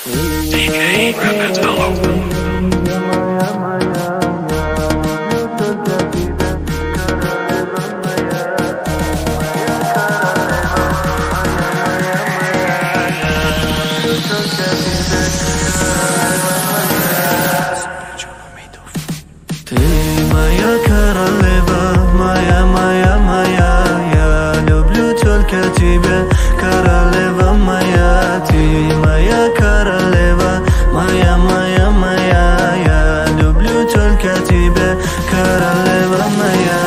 DJ Remetello. Ты моя королева, моя, моя, моя. Я люблю только тебя, королева моя. Ты моя королева, моя, моя, моя. Я люблю только тебя, королева моя.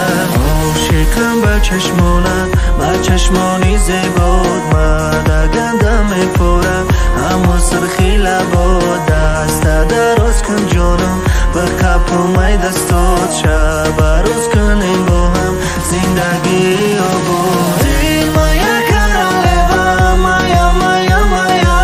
Ошиқам ба чашмонат, ба чашмони зебот. Ма ганда мепора, ҳамо сирхи лабот. Даста дароз кун, ҷонам, ба қапумай дастот. Шаба рӯз кунем бо ҳам зиндагӣ обод. Ты моя королева, моя, моя, моя.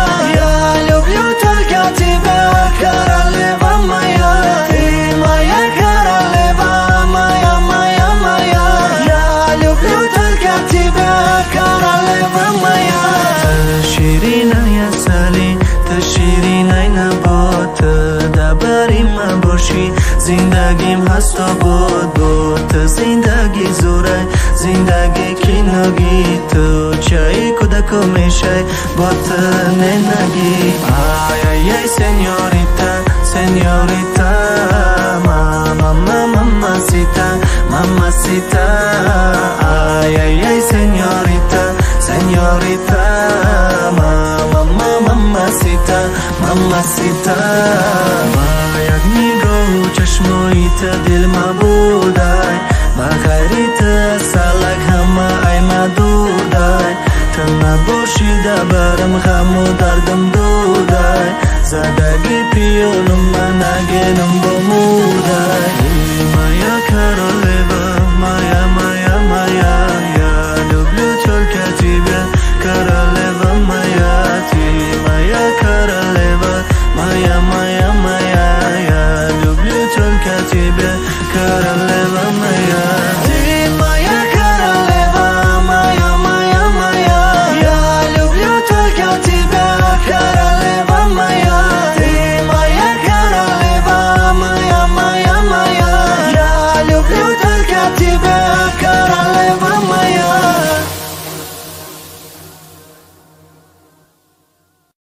Я люблю только тебя, королева моя. Ты моя королева, моя, моя, моя. Я люблю только тебя, королева моя. Ты шириная сали, ты ширинай набот. Дабари ма бошӣ, зиндагим ҳаст обод. Бо ту зиндагӣ зурай, зиндагӣ киногӣ. Ту чаи кӯдако мешай, бо ту ненагӣ. Ай-ай-ай, сеньорита, сеньорита, мама, мамасита, мамасита. Ай-ай-ай, сеньорита, сеньорита, мама, мамасита, мамасита. Ба як нигоҳу чашмои ту дил мабудай. Ба ғайри ту салак ҳама ай мадудай. Ту набошӣ, барам ғаму дардам дудай. Задаги пиёлум, ма нагенам бо мудай. Моя королева.